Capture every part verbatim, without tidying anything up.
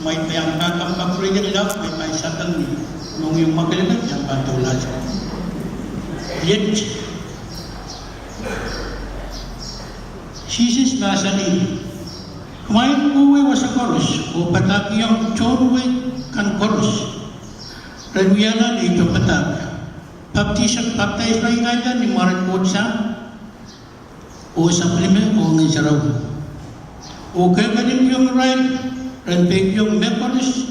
Mwein pahn pahn kapakapwurehdi lap, mwein pahn sapeng ni mohngiong mwakelekel, pahn pahn doulahte. Iet, Sises mahsanih, kumwail kohwei wasa koaros oh padahkihong tohn wei kan koaros ren wiahla nei tohnpadahk, pepdais, pepdais irail ni mwaren Koht Sahm, oh Sapwellime oh Ngehn Sarawi, oh kehkehlikihong irail ren peikiong mehkoaros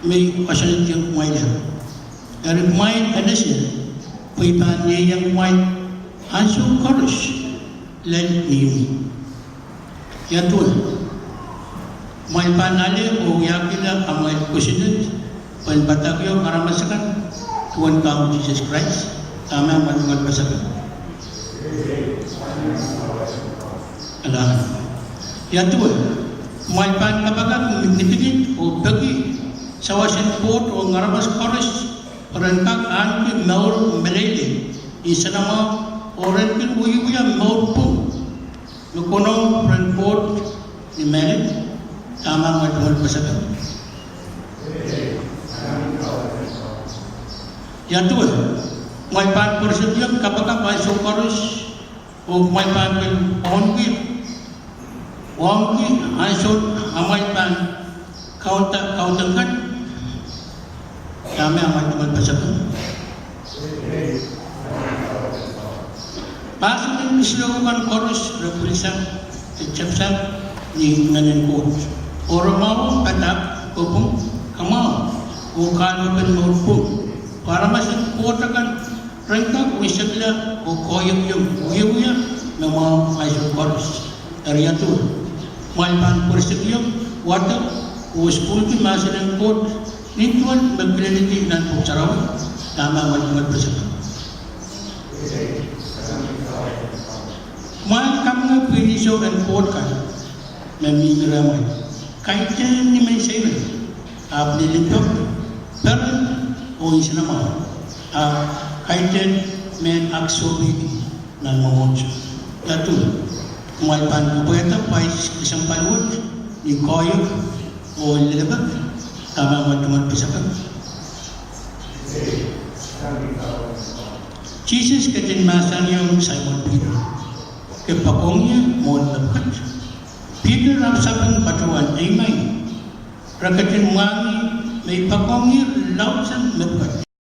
me I koasoanehdiong kumwail. Eri kumwail en ese pwe I pahn ieiang kumwail ansou koaros lel ni imwi. Ia duwe? Kumwail pahn ale oh wiahkihla amwail kosonned pwehn padahkihong aramas akan duwen Kaun Sises Krais. Dahme amwail tungoal pasapeng? Ia duwe? Kumwail pahn kapakap, ngidingid oh peki sawas en Koht ong aramas koaros, pwe ren kak ahneki mour meleilei ni nsenamwahu, oh ren kin wiewia mour pwung me konehng rehn Koht ni mehlel. Dahme amwail tungoal pasapeng? Ia duwe? Kumwail pahn pwurisekiong kapakap ansou koaros, oh kumwail pahn pil wauneki, wauneki ansou amwail pahn kaunda kaudok kan. Dahme amwail tungoal pasapeng? Mahsen en siluh kan koaros re pwilisang, re tepsang ni Ngehn en Koht, oh re mwahuong padahk, kopwung, kamwahu, oh kahlupen mour pwung. Pwe aramas en Koht akan ren kak unsekla oh koahiekihong wiewia me mwahu ansou koaros. Eri ia duwe? Kumwail pahn pwurisekiong wadek oh sukuhlki mahsen en Koht ni duwen me kileldi nan Pwuhk Sarawi. Dahme amwail tungoal pasapeng? Kumwail kamwenge pwihn iso en Koht kan me mihmi rehmwail, kaidehn ni mehn seiloak, ahpw ni limpoak, peren, oh nsenamwahu, ahpw kaidehn mehn ak sohpeidi nan mwomwohdiso. Ia duwe? Kumwail pahn kapwaiada pais kesempwal wet ni koahiek oh lelehpek. Dahme amwail tungoal pasapeng? Sises ketin mahsanihong Saimon Piter, ke poakohng ie mwohn mepwukat? Piter ahpw sapeng patohwan, Eimei, re ketin mwahngih me I poakohng ie laudsang mepwukat.